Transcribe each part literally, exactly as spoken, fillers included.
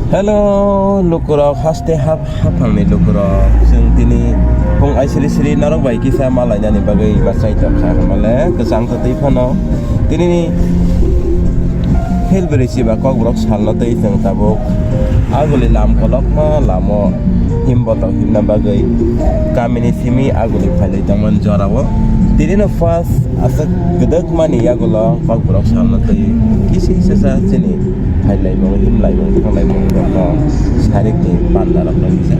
Hello, lukurok, haste hap, haphangni lukurok. Chwng tini phung aisiri siri norok bai kisa malainani bagwi bachai tongkha. Hamale kwchang kwtwi phano tinini Hilbiri chiba kokborok salno twi chwng tabuk aguli lam kolokma lamo himbotok himna bagwi kamini simi aguli phailai tongmani jorao. Tinino first aswk gwdwkmani yagulo kokborok salno twi kisa kisa sa chini phailaimung, himlaimung, thanglaimung rokno sarikni pandarokno kisa.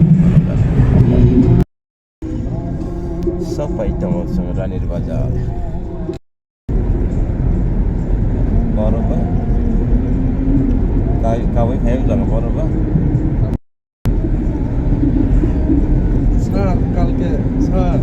Sok pai tongo chwng Ranir Bazar. Borok ba? Kai-, kawi phai jaga borok ba? Sir, kalke, sir.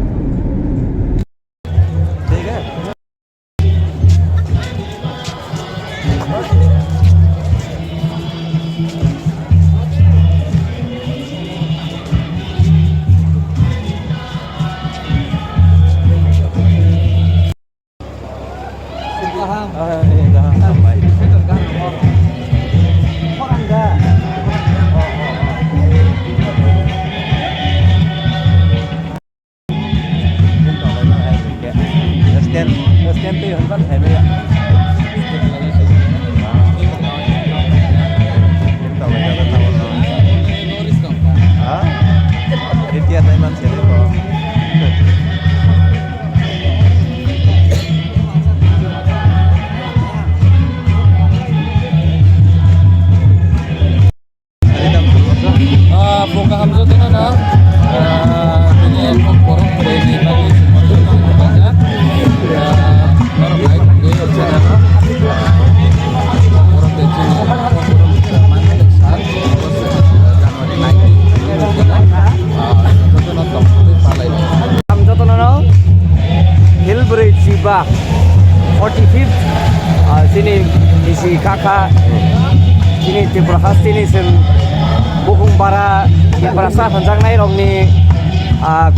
Stand, stand twi hwnba thaibai ya. Ha? Retire nai man se bo. Ah, phung kaham jotono no, ah, tini borok kwrwini bagwi se borok jotono kaijak. Ah, norok hai tongwi o jaga no. Borok de chini borok manmani sal, January nineteen, ah, jotono tongthokgwi palai. Ang jotono no Hilbri chiba forty fifth, ah, chini bisi kaka, chini Tripura hasteni chwng bukhung bara Tiprasa hwnjaknai rokni, ah,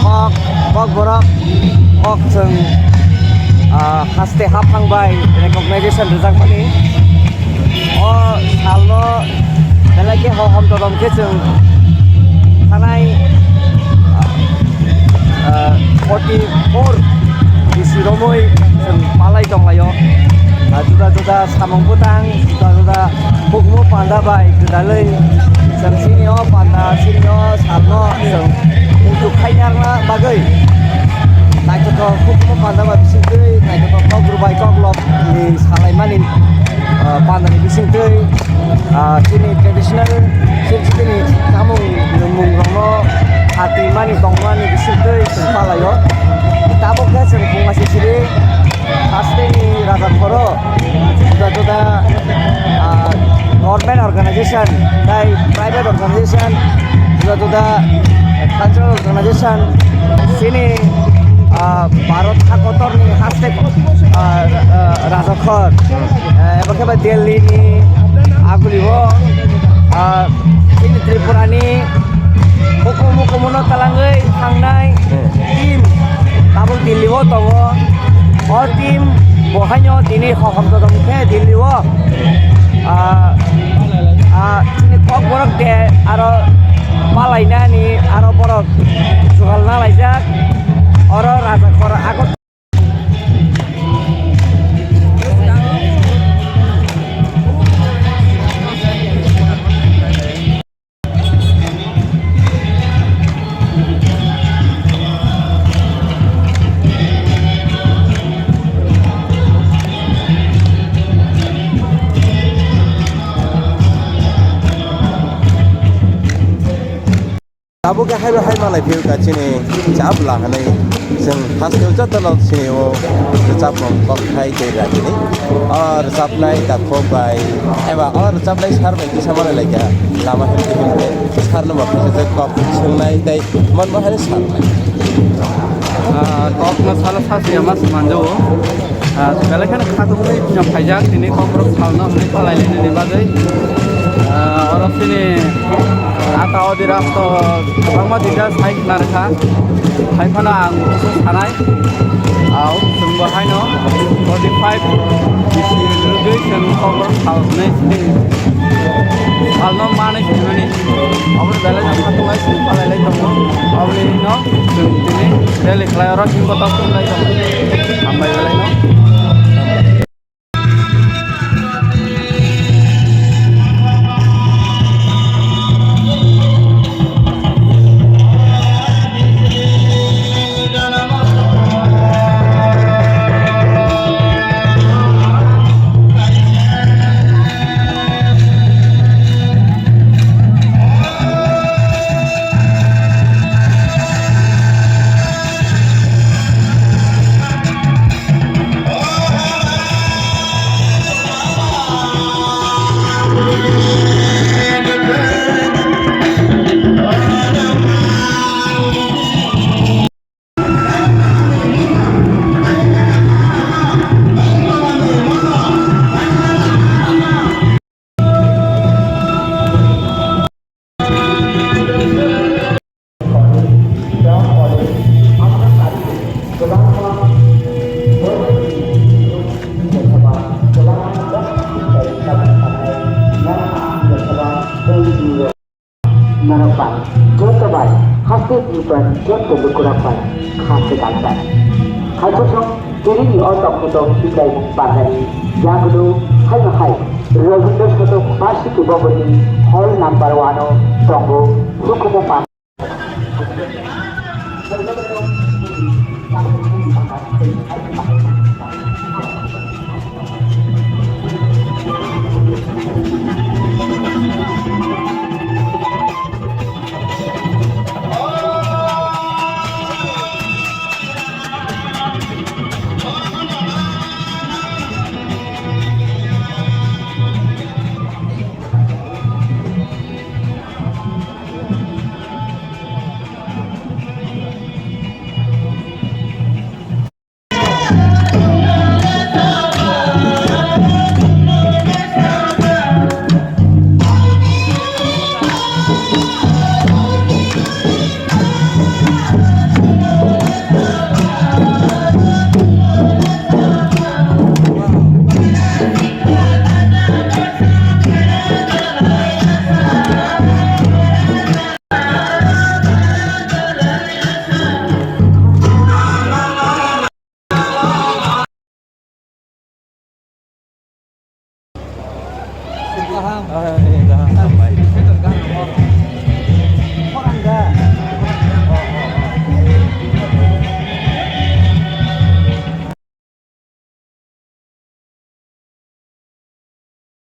kok, kokborok, kok chwng, ah, haste haphang bai recognition rwjakmani. O salno belai khe hohom todom khe chwng thanai, ah, forty four bisi romwi chwng palai tonglaio. Ah, juda juda samung bwtang, juda juda hukmu panda bai gwdalwi chwng chini o panda, chini o salno chwng muitu khainarna bagwi naithothok hukmu panda bai bisingtwi naithothok kok rwbai kok lobni salaimani, ah, pandani bisingtwi, ah, chini traditional chini chini chamung nwngmung rokno khatwi mani tongmani bisingtwi chwng palaio. Tabuk khe chwng phung aisiri siri hasteni raja khoro juda juda, ah, government organization tei private organization, juda juda cultural organization, chini, ah, Bharat hakotorni haste, ah, ah, rajakhor, eh, eba khe ba Delhi ni aguli o, ah, chini Tripura ni hukumu hukumu no talangwi thangnai team tabuk Delhi o tongo. O team bo haino tini hohom todom khe Delhi o, ah, ah, chini kokborok de aro palainani aro borok jugal na laijak. Oro raja khor agot. Tabuk khe hai bai hai malai phiyok ka chini chap la hwnwi chwng haste o jotono chini o rwchapmung kok khai tei rajini. O rwchapnai takhuk bai eba o rwchapnai sar bai kisa malai lai kha lama himte himte sarno bo kisa kok swngnai tei mon bo hai sarnai. Ah, kok no salo sasi ama se manjago. Ah, belai kheno khatungwi no phaijak tini kokborok salno hwnwi phalai lainani bagwi. Ah, oro chini ata odi rasto kwbangma details hai khna rwkha. Hai phano ang sanai. Au, chwngbo haino forty five bisi rwgwi chwng kokborok sal hwnwi chini. No manwi phaimani. Aboni belai no khatung lai sung palai lai tongo. Aboni no chwng tini rally khlai oro himbo tok sung lai tongo. Hambai belai no. Norok bai, joto bai, haste ni ban joto lukurok bai, kha kwtal bai. Haikhosong tini ni o tongkhoto Tipraimung Pandani, yagdo haino hai, Rabindra Sadak Basiki Bhavan ni hall number one o tongo, hukumu Pandani.